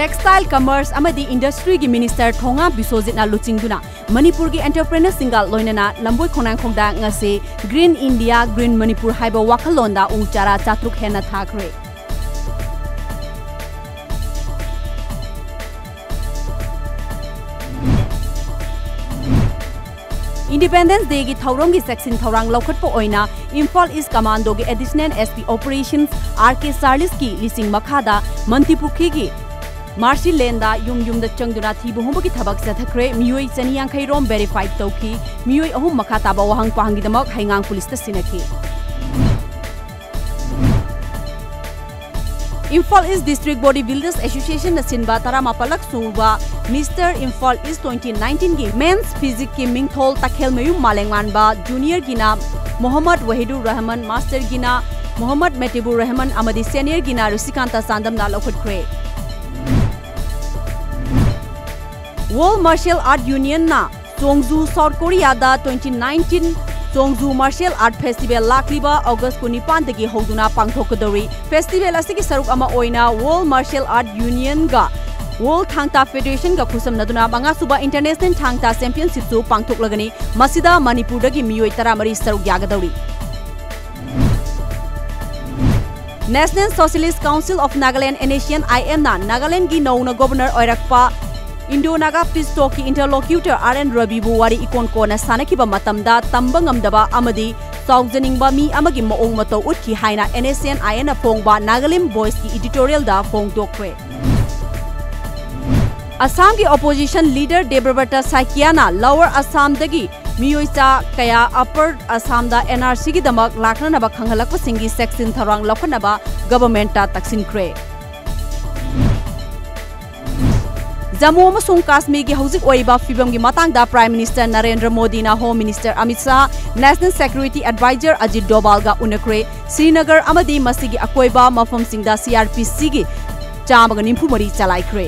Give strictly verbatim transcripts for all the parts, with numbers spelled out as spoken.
Textile, Commerce ꯑꯃꯗꯤ Industryꯒꯤ Minister ꯊꯣꯉꯥ ꯕꯤꯁ꯭ꯋꯖꯤꯠꯅ ꯂꯨꯆꯤꯡꯗꯨꯅ ꯃꯅꯤꯄꯨꯔꯒꯤ entrepreneurꯁꯤꯡꯒ ꯂꯣꯏꯅꯅ ꯂꯝꯕꯣꯏ ꯈꯣꯡꯅꯥꯡꯈꯣꯡꯗ ꯉꯁꯤ Green India, Green Manipur ꯍꯥꯏꯕ ꯋꯥꯈꯜꯂꯣꯟꯗ ꯎ ꯆꯥꯔꯥ ꯆꯥꯇ꯭ꯔꯨꯛ ꯍꯦꯟꯅ ꯊꯥꯈ꯭ꯔꯦ꯫ Independence Dayꯒꯤ ꯊꯧꯔꯝꯒꯤ ꯆꯦꯛꯁꯤꯟ ꯊꯧꯔꯥꯡ ꯂꯧꯈꯠꯄ ꯑꯣꯏꯅ Imphal East Commandoꯒꯤ Additional SP Operations R K Charlesꯀꯤ ꯂꯤꯁꯤꯡ ꯃꯈꯥꯗ ꯃꯟꯇꯤꯄꯨꯈ꯭ꯔꯤꯒꯤ Mercy Laneꯗ ꯌꯨꯝ ꯌꯨꯝꯗ ꯆꯪꯗꯨꯅ ꯊꯤꯕ ꯍꯨꯝꯕꯒꯤ ꯊꯕꯛ ꯆꯠꯊꯈ꯭ꯔꯦ꯫ ꯃꯤꯑꯣꯏ ꯆꯅꯤ ꯌꯥꯡꯈꯩ ꯔꯣꯝ verify ꯇꯧꯈꯤ꯫ ꯃꯤꯑꯣꯏ ꯑꯍꯨꯝ ꯃꯈꯥ ꯇꯥꯕ ꯋꯥꯍꯪ ꯄꯥꯎꯍꯪꯒꯤꯗꯃꯛ ꯍꯩꯉꯥꯡ ꯄꯨꯂꯤꯁꯇ ꯁꯤꯟꯅꯈꯤ꯫ Imphal East District Body Builders Associationꯅ ꯁꯤꯟꯕ ꯇꯔꯥꯃꯥꯄꯜꯂꯛ ꯁꯨꯕ Mister Imphal East twenty nineteenꯒꯤ Men's Physicalꯒꯤ ꯃꯤꯡꯊꯣꯜ ꯇꯈꯦꯜꯃꯌꯨꯝ ꯃꯥꯂꯦꯝꯉꯥꯟꯕ, Juniorꯒꯤꯅ ꯃꯣꯍꯝꯃꯗ ꯋꯥꯍꯤꯗꯨꯔ ꯔꯍꯃꯟ, Masterꯒꯤꯅ ꯃꯣꯍꯝꯃꯗ ꯃꯦꯇꯤꯕꯨꯔ ꯔꯍꯃꯟ ꯑꯃꯗꯤ Seniorꯒꯤꯅ ꯔꯨꯁꯤꯀꯥꯟꯇ ꯆꯥꯟꯗꯝꯅ ꯂꯧꯈꯠꯈ꯭ꯔꯦ꯫ World Martial Art Unionꯅ ꯆꯣꯡꯖꯨ, South Koreaꯗ twenty nineteen ꯆꯣꯡꯖꯨ Martial Art Festival ꯂꯥꯛꯂꯤꯕ August ꯀꯨꯟꯅꯤꯄꯥꯟꯗꯒꯤ ꯍꯧꯗꯨꯅ ꯄꯥꯡꯊꯣꯛꯀꯗꯧꯔꯤ꯫ Festival ꯑꯁꯤꯒꯤ ꯁꯔꯨꯛ ꯑꯃ ꯑꯣꯏꯅ World Martial Art Unionꯒ World ꯊꯥꯡ ꯇꯥ Federationꯒ ꯈꯨꯠꯁꯝꯅꯗꯨꯅ ꯃꯉꯥꯁꯨꯕ International ꯊꯥꯡ ꯇꯥ Championshipꯁꯨ ꯄꯥꯡꯊꯣꯛꯂꯒꯅꯤ꯫ ꯃꯁꯤꯗ ꯃꯅꯤꯄꯨꯔꯗꯒꯤ ꯃꯤꯑꯣꯏ ꯇꯔꯥꯃꯔꯤ ꯁꯔꯨꯛ ꯌꯥꯒꯗꯧꯔꯤ꯫ National Socialist Council of Nagaland, NSCN-IMꯅ ꯅꯥꯒꯥꯂꯦꯟꯗꯒꯤ ꯅꯧꯅ Governor ꯑꯣꯏꯔꯛꯄ Indo-Naga Peace Talkꯀꯤ interlocutor R N ꯔꯕꯤꯕꯨ ꯋꯥꯔꯤ ꯏꯀꯣꯟ ꯀꯣꯟꯅ ꯁꯥꯟꯅꯈꯤꯕ ꯃꯇꯝꯗ ꯇꯝꯕ ꯉꯝꯗꯕ ꯑꯃꯗꯤ ꯆꯥꯎꯖꯅꯤꯡꯕ ꯃꯤ ꯑꯃꯒꯤ ꯃꯑꯣꯡ ꯃꯇꯧ ꯎꯠꯈꯤ ꯍꯥꯏꯅ NSCN-IMꯅ ꯐꯣꯡꯕ Nagalim Voiceꯀꯤ editorialꯗ ꯐꯣꯡꯗꯣꯛꯈ꯭ꯔꯦ꯫ ꯑꯁꯥꯝꯒꯤ opposition leader ꯗꯦꯕ꯭ꯔꯕ꯭ꯔꯇ ꯁꯥꯏꯀꯤꯌꯥꯅ Lower ꯑꯁꯥꯝꯗꯒꯤ ꯃꯤꯑꯣꯏ ꯆꯥ ꯀꯌꯥ Upper ꯑꯁꯥꯝꯗ NRCꯒꯤꯗꯃꯛ ꯂꯥꯛꯅꯅꯕ ꯈꯪꯍꯜꯂꯛꯄꯁꯤꯡꯒꯤ ꯆꯦꯛꯁꯤꯟ ꯊꯧꯔꯥꯡ ꯂꯧꯈꯠꯅꯕ governmentꯇ ꯇꯛꯁꯤꯟꯈ꯭ꯔꯦ꯫ ꯖꯝꯃꯨ ꯑꯃꯁꯨꯡ ꯀꯥꯁꯃꯤꯔꯒꯤ ꯍꯧꯖꯤꯛ ꯑꯣꯏꯔꯤꯕ ꯐꯤꯕꯝꯒꯤ ꯃꯇꯥꯡꯗ Prime Minister ꯅꯔꯦꯟꯗ꯭ꯔ ꯃꯣꯗꯤꯅ Home Minister Amit Shah, National Security Advisor Ajit ꯗꯣꯚꯥꯜꯒ ꯎꯅꯈ꯭ꯔꯦ꯫ Srinagar ꯑꯃꯗꯤ ꯃꯁꯤꯒꯤ ꯑꯀꯣꯏꯕ ꯃꯐꯝꯁꯤꯡꯗ CRPCꯒꯤ ꯆꯥꯝꯃꯒ ꯅꯤꯐꯨ ꯃꯔꯤ ꯆꯂꯥꯏꯈ꯭ꯔꯦ꯫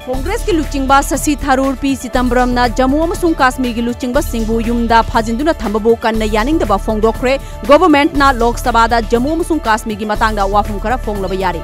ꯀꯣꯡꯒ꯭ꯔꯦꯁꯀꯤ ꯂꯨꯆꯤꯡꯕ ꯁꯁꯤ ꯊꯔꯨꯔ ꯄꯤ ꯆꯤꯗꯝꯕꯔꯝꯅ ꯖꯝꯃꯨ ꯑꯃꯁꯨꯡ ꯀꯥꯁꯃꯤꯔꯒꯤ ꯂꯨꯆꯤꯡꯕꯁꯤꯡꯕꯨ ꯌꯨꯝꯗ ꯐꯥꯖꯤꯟꯗꯨꯅ ꯊꯝꯕꯕꯨ ꯀꯟꯅ ꯌꯥꯅꯤꯡꯗꯕ ꯐꯣꯡꯗꯣꯛꯈ꯭ꯔꯦ꯫ ꯒꯣꯚꯔꯟꯃꯦꯟꯠꯅ ꯂꯣꯛ ꯁꯚꯥꯗ ꯖꯝꯃꯨ ꯑꯃꯁꯨꯡ ꯀꯥꯁꯃꯤꯔꯒꯤ ꯃꯇꯥꯡꯗ ꯋꯥꯐꯝ ꯈꯔ ꯐꯣꯡꯂꯕ ꯌꯥꯔꯦ꯫